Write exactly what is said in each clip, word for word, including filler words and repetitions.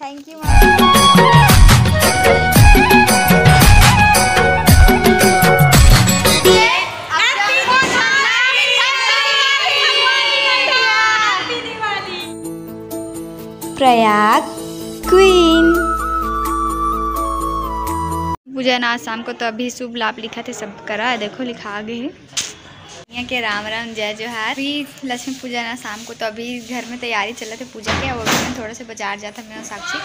Thank you, ma'am। Prayag queen. पूजा ना शाम को तो अभी शुभ लाभ लिखा थे सब करा, देखो लिखा आगे है। यहाँ के राम राम, जय जोहार। अभी लक्ष्मी पूजा ना शाम को, तो अभी घर में तैयारी चलत हे पूजा के। अउ अभी हम थोड़ा से बाजार जात हन, मैं अउ साक्षी।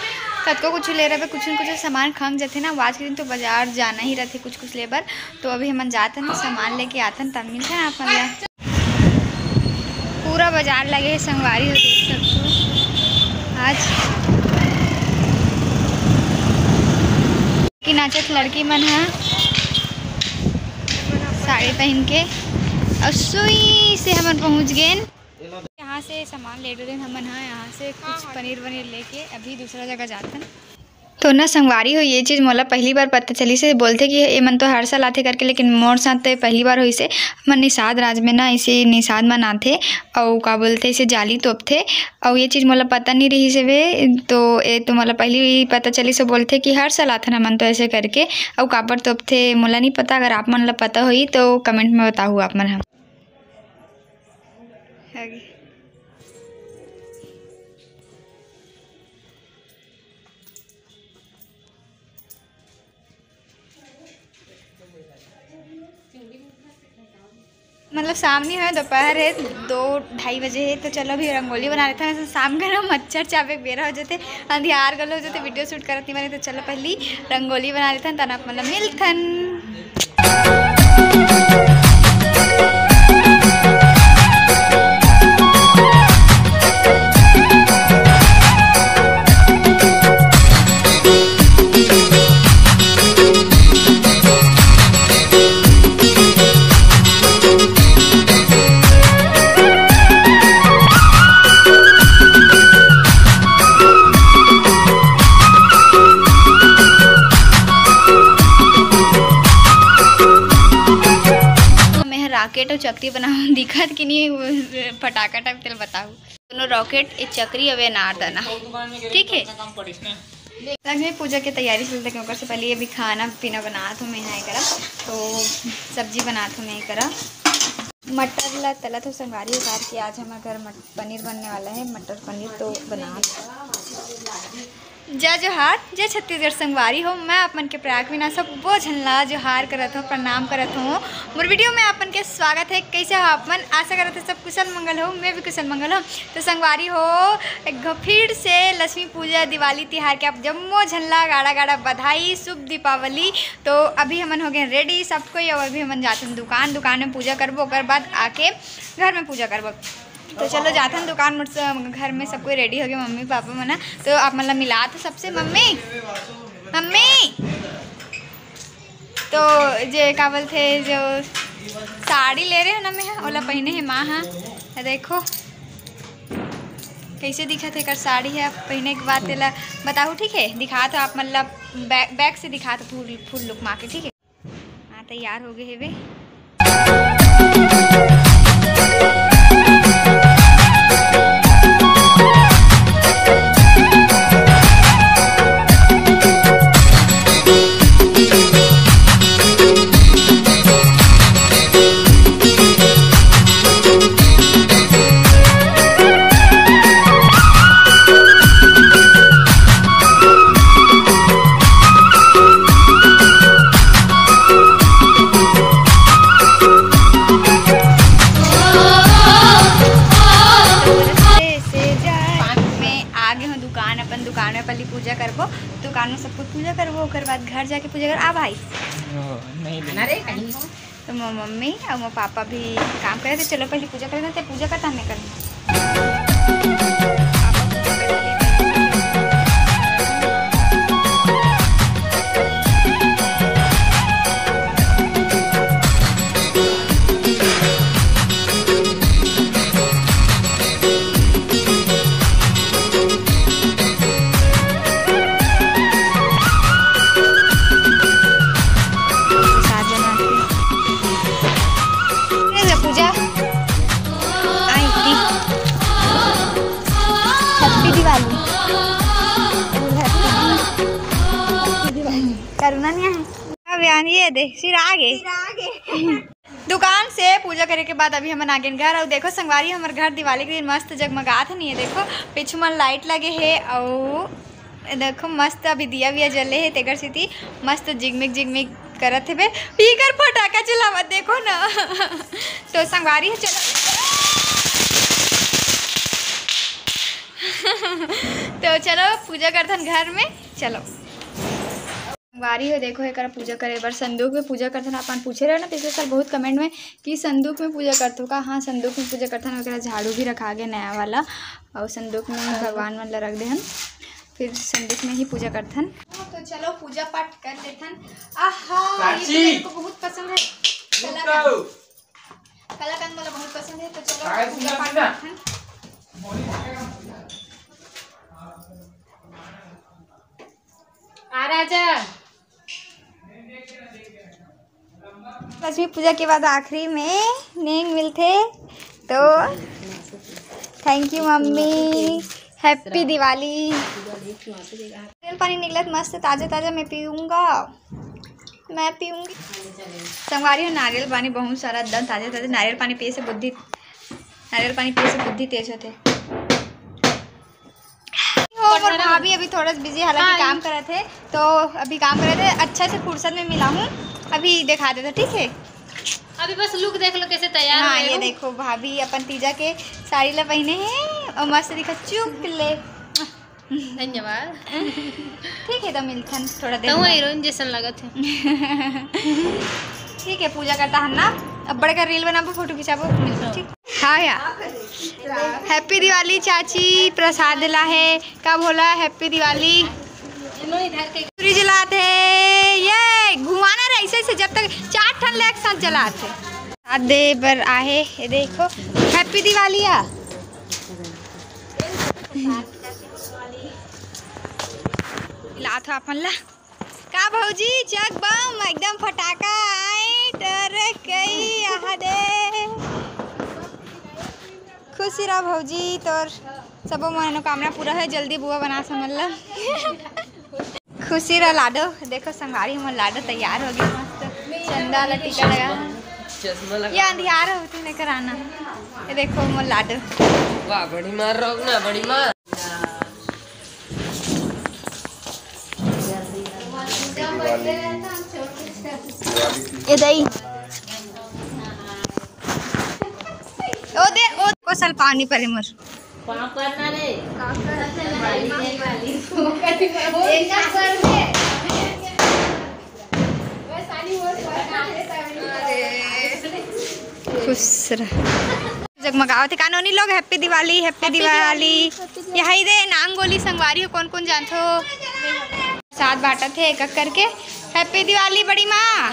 कतको कुछ ले रहे, कुछ न कुछ सामान खंग जाथे ना, आज के दिन तो बाजार जाना ही रहथे कुछ कुछ ले बर। तो अभी हमन जात हन, सामान लेके आत हन, तब मिलत हन आप मन ला। पूरा बाजार लगे हे संगवारी हो, देख सकथो आज। कि नाचत लड़की मन ह साड़ी पहन के अउ सुई से हमन पहुंच गेन। यहाँ से सामान ले डरेन हमन ह, यहाँ से कुछ पनीर वनीर लेके अभी दूसरा जगह जाथन। तो ना संगवारी हो, ये चीज़ मोला पहली बार पता चलिस हे। बोलथे कि एमन तो हर साल आथे करके, लेकिन मोर साथ तो ये पहली बार होइस हे। हमर निषाद राज में ना इसे निषाद मनाथे, अउ का बोलथे, इसे जाली तोपथे, अउ ये चीज़ मोला पता नहीं रहिस हवे, तो ये तो मोला पहली पता चलिस हे। बोलथे कि हर साल आथन हमन तो ऐसे करके, अउ काबर तोपथे मोला नहीं पता। अगर आप मन ला पता होही तो comment में बताहू आप मन ह। आगे। मतलब शाम नहीं होय, दोपहर हे, दो ढाई बजे हे। तो चलो अभी रंगोली बना लेथन। शाम के ना मच्छर चाबे के बेरा हो जाथे, अंधियार घलो हो जाथे, video shoot करत नहीं बने। तो चलो पहली रंगोली बना लेथन, तब आप मन ला मिलथन। मैं ह rocket अउ चकरी बनाऊँ, दिखत कि नहीं, वो फटाका type, तेला बताहू। दोनों rocket, ए चकरी अउ ए नारदाना, ठीक है। लक्ष्मी पूजा के तैयारी चलत हे, ओकर से पहले अभी खाना पीना बनात हूँ मैं यहाँ करा, तो सब्जी बनात हूँ मैं करा। मटर ला तलत हूँ संगवारी, उतार के आज हमारे घर मट-, पनीर बनने वाला है, मटर पनीर तो बनात। जय जोहार, जय छत्तीसगढ़ संगवारी हो, मैं आप मन के प्रयाग वीना सब्बो झन ला जोहार करत हूँ, प्रणाम करत हूँ। मोर video में आप मन के स्वागत है। कैसे हो आप मन? आशा करत हूँ सब कुशल मंगल हो, मैं भी कुशल मंगल हूँ। तो संगवारी हो, एक घो फिर से लक्ष्मी पूजा, दिवाली तिहार के आप जम्मो झन ला गाड़ा गाड़ा बधाई, शुभ दीपावली। तो अभी हमन हो गए ready सब कोई, और अभी हमन जाथन दुकान, दुकान में पूजा करबो, ओकर बाद आके घर में पूजा करबो। तो चलो जाथन दुकान, मोर स-, घर में सब कोई ready हो गए, मम्मी पापा मन ह। तो आप मन ला मिलात हूँ सबसे, मम्मी, मम्मी। तो जे का बोलथे, जो साड़ी ले रहे हो ना मैं ह, ओला पहने हे माँ ह। देखो कैसे दिखत हे एकर साड़ी ह, पहने के बाद तेला बताहू, ठीक है? दिखात हूँ आप मन ला, back, back से दिखात हूँ full, full look माँ के, ठीक है? हाँ, तैयार हो गए हेवे। मैं आ गे हूँ दुकान, अपन दुकान में पहली पूजा करबो, दुकान में सब कुछ पूजा करबो, ओकर बाद घर जाके पूजा कर। आ भाई, ओ, नहीं, नहीं। तो मोर मम्मी और मोर पापा भी काम करे थे। चलो पहले पूजा करना थे, पूजा करता हमें करना। प्रसाद बना के। ये ले पूजा। आई थी। ननिया है। अब यार ये देख, सिर आगे। सिर आगे। दुकान से पूजा करे के बाद अभी हमन आ गेन घर। अउ देखो संगवारी, हमर घर दिवाली के दिन मस्त जगमगात हे। नहीं, ये देखो पीछू मन लाइट लगे हे, अउ ये देखो मस्त अभी दिया विया जले हे, तेकर सेती मस्त जिगमिग जिगमिग करत हे बे। पीकर फटाका चलावत देखो ना। तो संगवारी हो, चलो। तो चलो पूजा करथन घर में, चलो। संगवारी हो, देखो, एकरा पूजा करे बर संदूक में पूजा करथन। अपन पूछे रहे ना पिछले साल बहुत कमेंट में कि संदूक में पूजा करथो का? हाँ, संदूक में पूजा करथन। एकरा झाड़ू भी रखा गया नया वाला, और संदूक में ही भगवान मन ला रख देहन, फिर संदूक में ही पूजा करथन। तो चलो पूजा पाठ कर लेथन। आहा, ये तो मेरे को बहुत पसंद है। कलाकंद, कलाकंद मोला बहुत पसंद है। तो चलो पूजा पाठ करथन। आ राजा। लक्ष्मी पूजा के बाद आखिरी में नेंग मिलथे, तो thank you mummy, happy Diwali. नारियल पानी निकलत मस्त ताजा ताजा, मैं पीऊंगा, मैं पीऊंगी। संगवारी हो, नारियल पानी बहुत सारा एकदम ताजा ताजा नारियल पानी पिए से बुद्धि, नारियल पानी पिए से बुद्धि तेज होथे। हो, मोर भाभी अभी थोड़ा बिजी, हालांकि हाँ। काम करत हे, तो अभी काम करत हे, अच्छा से फुर्सत में मिला हूँ, अभी दिखा देता, ठीक है? अभी बस लुक देख लो कैसे तैयार हाँ, हुए ये हो। देखो भाभी अपन तीजा के साड़ी ला पहने हैं और मस्त दिखा चुप ले। धन्यवाद। ठीक है, तो मिलथन थोड़ा देर तो में। हीरोइन जैसन लगत है। ठीक है, पूजा करता है ना, अब बड़का रील बनाबो, फोटो खिंचाबो, मिलथन, ठीक। हाँ यार, हैप्पी दिवाली चाची, प्रसाद ला है, का बोला हैप्पी दिवाली। चुरी जलात है, ये घुमाना रहे ऐसे ऐसे, जब तक चार ठन ले एक साथ जलात है। प्रसाद दे बर आहे, ये देखो, हैप्पी दिवाली आ। लात हो अपन ला। का भौजी, चक बम एकदम फटाका आए तर कई आहा दे। खुशी रह भौजी, तोर सबो मनोकामना पूरा है, जल्दी बुआ बना समझ ल। खुशी रह लाडो, देखो संगवारी मोर लाडो तैयार हो गई मस्त, चंदा ला टीका लगा। चश्मा लगा। ये अंधियार होती नहीं कराना। ये देखो मोर लाडो। वाह, बड़ी मार रहो ना, बड़ी मार। ए दई। ओ दे, ओ को सल पानी परे मोर। पाँव करना रे। खुश रह। जगमगावत हे का नोनी लोग, हैप्पी दिवाली, हैप्पी दिवाली। यही दे नांगोली संगवारी हो, कौन कौन जानथो? प्रसाद बांटत हे एक एक करके। हैप्पी दिवाली बड़ी माँ।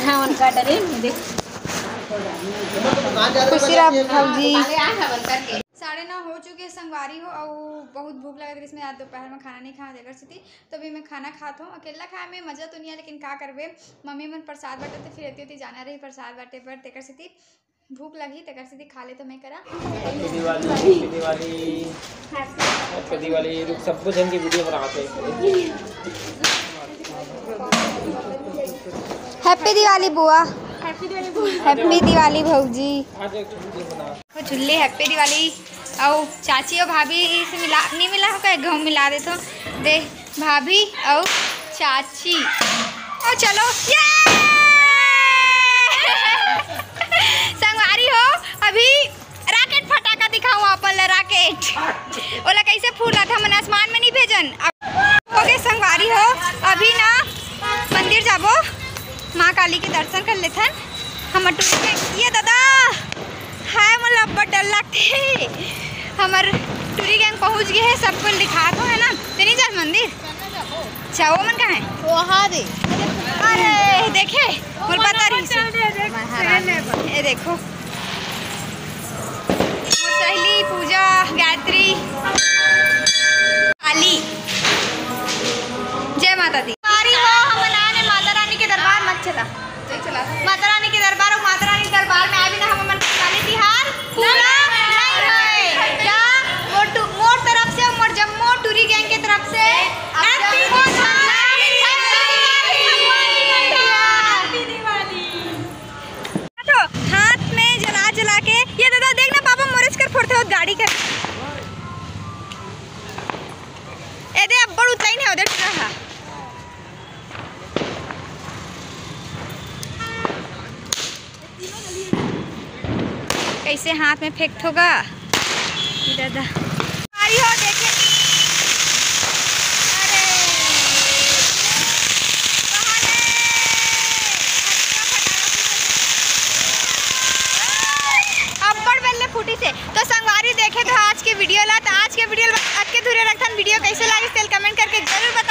हाँ, उनका डरे देख। खुशी रह भौजी। साढ़े नौ हो चुके संगवारी हो, अउ बहुत भूख लगत रहिस, मैं आज दोपहर में खाना नहीं खाया, जेकर सेती तो अभी मैं खाना खात हूँ। अकेला खाए में मज़ा तो नहीं आया, लेकिन का करबे, मम्मी मन प्रसाद बांटत, फिर एती ओती जाना रही प्रसाद बांटे बर, तेकर सेती भूख लगी, तेकर सेती खा ले तो मैं करा। Happy Diwali, happy Diwali, happy Diwali. रुक, सबको जन की वीडियो बनाते हैं। हैप्पी दिवाली बुआ। हैप्पी दिवाली बुआ। हैप्पी दिवाली भौजी। आज एक वीडियो बना। वो चुल्ली हैप्पी दिवाली। अउ चाची अउ भाभी से मिला, नहीं मिला हो का? एक घाव मिला देथो। दे भाभी अउ चाची। अउ चलो, ये! संगवारी हो, अभी राकेट फटाका दिखाऊं अपन ला, राकेट। ओला कैसे फूलात हमन आसमान में नहीं भेजन। अब ओके संगवारी हो, अभी ना मंदिर जाबो, माँ काली के दर्शन कर लेथन। हमर टूरी के, ये दादा, हाय, मोला अब्बड़ डर लगथे। हमर टूरी गैंग पहुंच गए है, सबको दिखात हो, है ना? ते नहीं जात मंदिर? अच्छा, वो मन कहाँ है? वहाँ दे। अरे, देखे? मोर पता रही से। ये देखो। मोर सहेली पूजा, गायत्री, काली। जय माता दी। संगवारी हो, हमन आने माता रानी के दरबार, मत चला। माता रानी के दरबार और माता रानी के दरबार में आए बिना हमन काली तिहार पूरा गाड़ी कर। ए दे, अब्बड़ उतलाइन हे, ओदे टुरा हा। कैसे हाथ में फेंकथो गा? ये दादा। भाई हो, देखे। अरे। अब्बड़ बेल्ले फूटी से। तो संगवारी, देखे तो आज के वीडियो ला, तो आज के वीडियो ला बस अतके धुरे रखथन। वीडियो कैसे लागिस तेला comment करके जरूर बता।